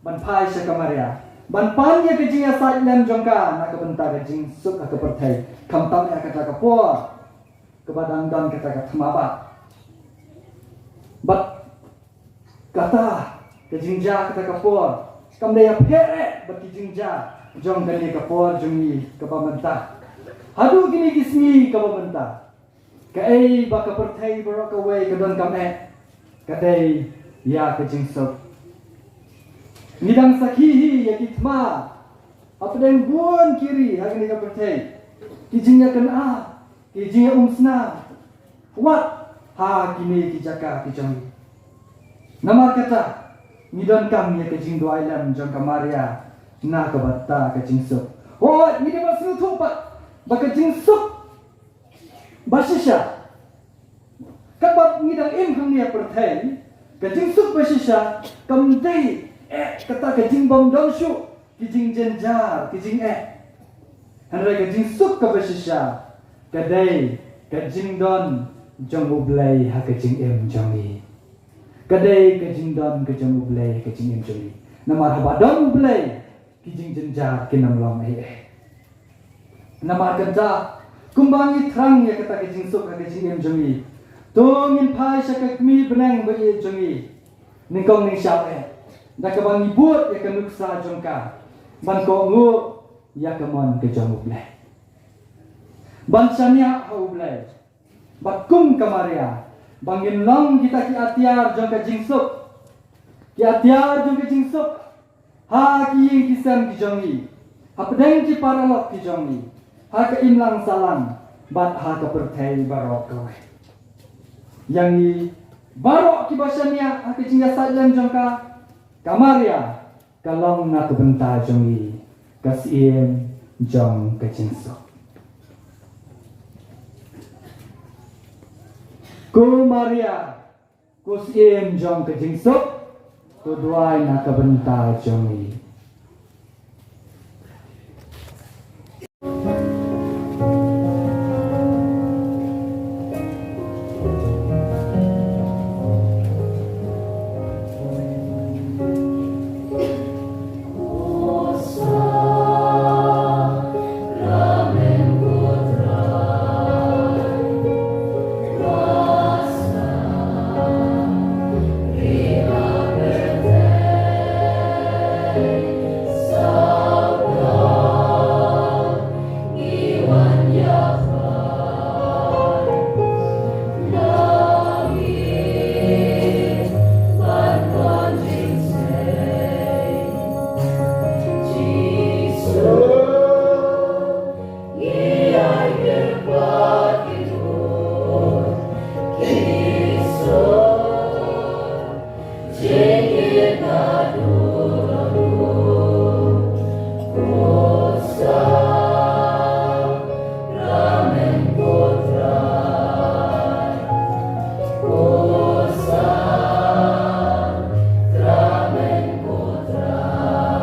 ban phai sha ka Maria, ban pan ïa ka jingïasaid lem jong ka na ka bynta ka jingsuk ha ka pyrthei, khamtam ïa kata ka por kaba dang don kata ka thma bad, bad kata ka jingjia, kata ka por kam dei hapdeng eh bad ki jingjia jong kane ka por jong ngi kaba mynta. Haduh kine ki sngi kaba mynta, kaei ba ka pyrthei baroh kawei ka donkam eh, ka dei ïa ka jingsuk. Ngi dang sakhi hi ïa ki thma hapdeng bun ki ri ha kane ka pyrthei, ki jingïakynad, ki jingïaumsnam, wat ha kine ki jaka ki jong ngi. Namar kata, ngi donkam ïa ka jingduwai lem jong ka Maria na ka bynta ka jingsuk. Hooid, ngi dei ban sngewthuh pat ba ka jingsuk ba shisha, katba ngi dang im hangne ha pyrthei, ka jingsuk ba shisha kam dei eh kata ka jingbymdon shuh, ki jingjynjar, ki jingeh. Hynrei ka jingsuk kaba shisha ka dei ka jingdon jong U Blei ha ka jingim jong ngi. Ka dei ka jingdon ka jong U Blei ha ka jingim jong ngi. Namar haba don U Blei, ki jingjynjar kin ym long ei ei. Namar kata, kumba ngi thrang ïa kata ka jingsuk ha ka jingim jong ngi, to ngin phai sha ka kmie bneng ba ïeit jong ngi, nyngkong nyngshap eh, da kaba ngi bud ïa ka nuksa jong ka, ban kohnguh ïa ka mon ka jong U Blei, ban shaniah ha U Blei. Bad kum ka Maria, ba ngin long kita ki atiar jong ka jingsuk, ki atiar jong ka jingsuk ha ki ïing ki sem ki jong ngi, hapdeng ki paralok ki jong ngi, ha ka imlang sahlang bad ha ka pyrthei baroh kawei. Ïa ngi baroh kiba shaniah ha ka jingïasaid lem jong ka, ka Maria ka long na ka bynta jong ngi ka syiem jong ka jingsuk. Ko Maria, ko syiem jong ka jingsuk, to duwai na ka bynta jong ngi.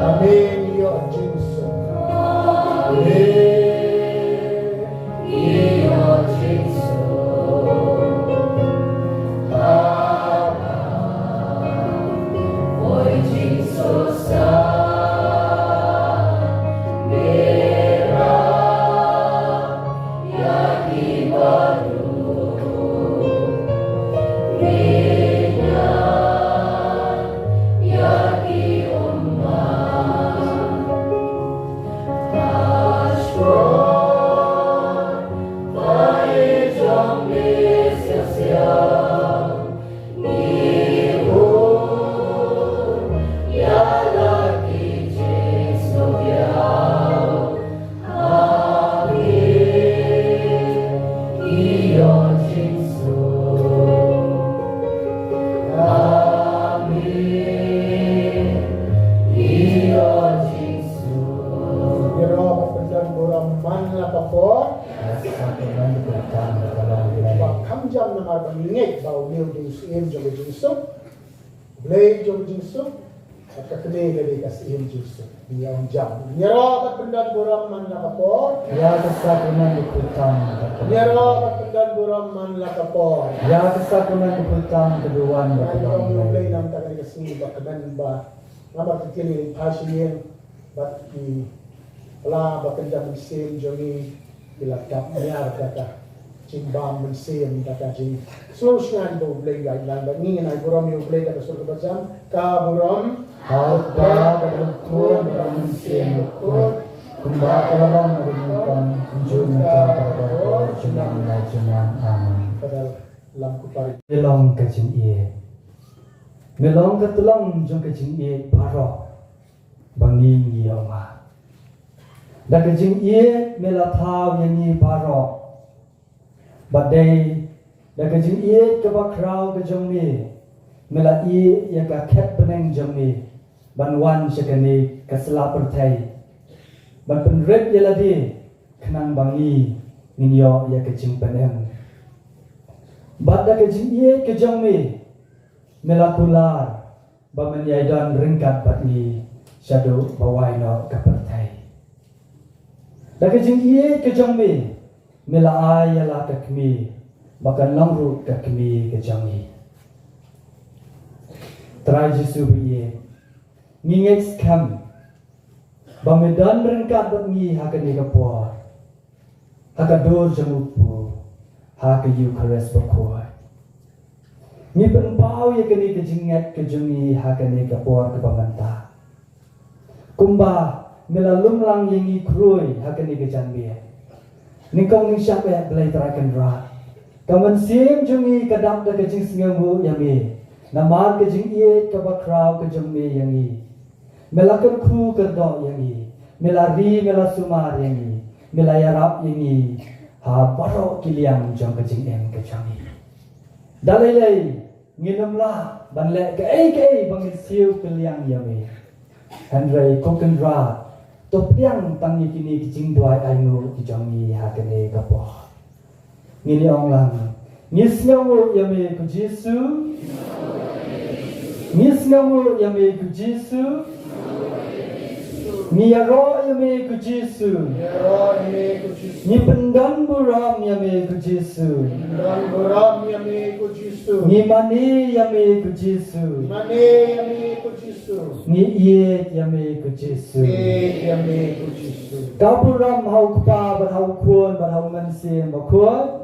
Amen. Ïoh jingsuk. Amen. Ngi ïoh ban pynlong burom man la ka por. Ba kham jam namar ba ngi ngeit ba une u dei u syiem jong ka jingsuk, Blei jong ka jingsuk. Ka kmie ka dei ka Syiem Jisu. Ngi ong jam. Ngi ïaroh bad pyndon burom man la ka por. Ïa ka sakramen ba khuid tam. Ngi ïaroh bad pyndon burom man la ka por. Ïa ka sakramen ba khuid tam ka duwan ba ka long. Ngi ong ïa U Blei namar ka dei ka sngi ba kmen ba namar ka kylli phai sha ïing bad ki pla ba kynja mynsiem jong ngi ki la dap ñiar da ka jingbam mynsiem da ka jingsngewsynei ba U Blei u ai lang bad ngi ngin ai burom ïa U Blei da ka sur kaba jam. Ka burom ha U Kpa bad ha U Khun bad ha U Mynsiem Bakhuid, kumba ka la long naduh mynta, mynjur mynta bad barabor, junom la junom. Amen. Ka dei lam ku pari. Me long ka jingïeit. Me long ka tyllong jong ka jingïeit baroh ba ngi ngi ïoh ma. Da ka jingïeit me la thaw ïa ngi baroh. Bad dei da ka jingïeit kaba khraw ka jong me, me la ïeh ïa ka khet bneng jong me ban wan sha kane ka sla pyrthei ban pynrit ïa lade khnang ba ngi ngin ïoh ïa ka jingpynim. Bad da ka jingïeit ka jong me, me la kular ba men ïai don ryngkat bad ngi shaduh ba wai noh ka pyrthei. Da ka jingïeit ka jong me, me la ai ïa la ka kmie ba kan long ruh ka kmie ka jong ngi. Trai Jisu ba ïeit, ngi ngeit skhem ba me don ryngkat bad ngi ha kane ka por, ha ka dur jong u Kpu, ha ka Eukharist bakhuid. Ngi pynpaw ïa kane ka jingngeit ka jong ngi ha kane ka por kaba mynta. Kumba me la lum lang ïa ngi khrui ha kane ka janmiet, nyngkong nyngshap eh Blei Trai Kynrad, ka mynsiem jong ngi ka dap da ka jingsngewnguh ïa me namar ka jingïeit kaba khraw ka jong me ïa ngi. Me la kyrkhu kyrdoh ïa ngi, me la ri, me la sumar ïa ngi, me la ïarap ïa ngi ha baroh ki liang jong ka jingim ka jong ngi. Da lei lei ngin ym lah ban leh kaei kaei ba ngin siew kylliang ïa me. Hynrei ko Kynrad, to pdiang tang ïa kine ki jingduwai ainguh ki jong ngi ha kane ka por. Ngin ïa ong lang, ngi sngewnguh ïa me ko Jisu. Ngi sngewnguh ïa me ko Jisu. Ngi ïaroh ïa me ko Jisu. Ngi pyndon burom ïa me ko Jisu. Ngi mane ïa me ko Jisu. Ngi ïeit ïa me ko Jisu. Ka burom ha u Kpa bad ha u Khun bad ha u Mynsiem Bakhuid.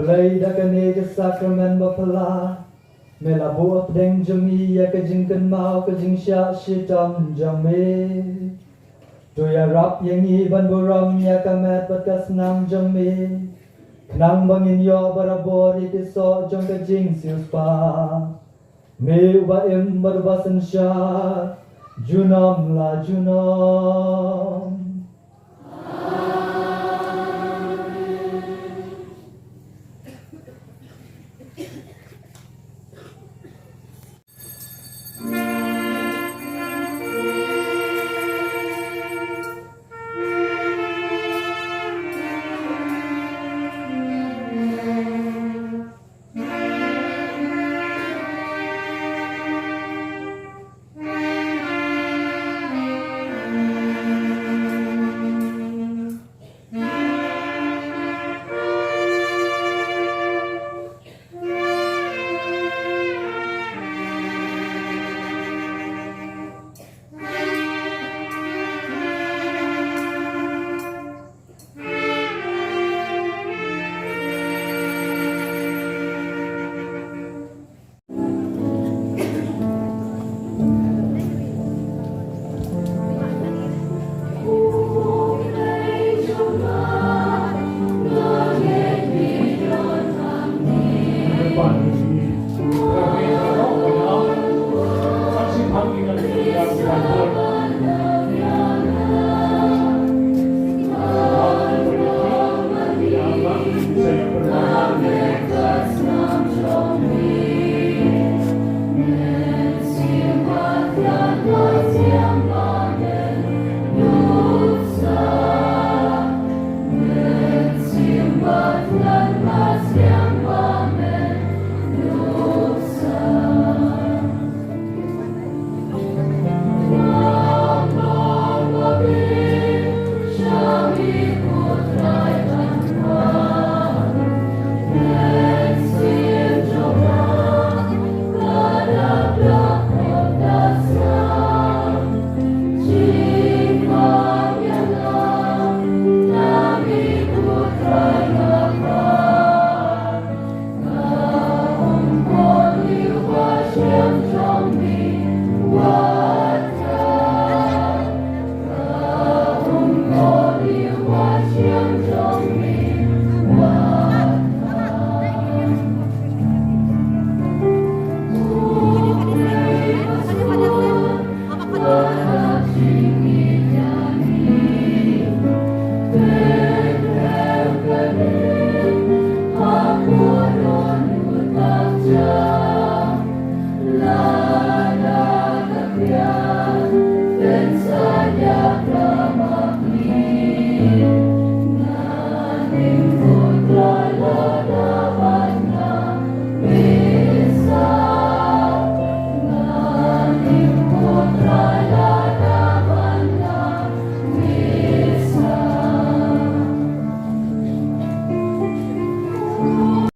Lei da kane ka sakramen baphylla, me la buh hapdeng jong ngi ïa ka jingkynmaw ka jingshah shitom jong me. To ïarap ïa ngi ban burom ïa ka met bad ka snam jong me, khnang ba ngin ïoh barabor ïa ki soh jong ka jingsiewspah. Me uba im bad uba synshar junom la junom.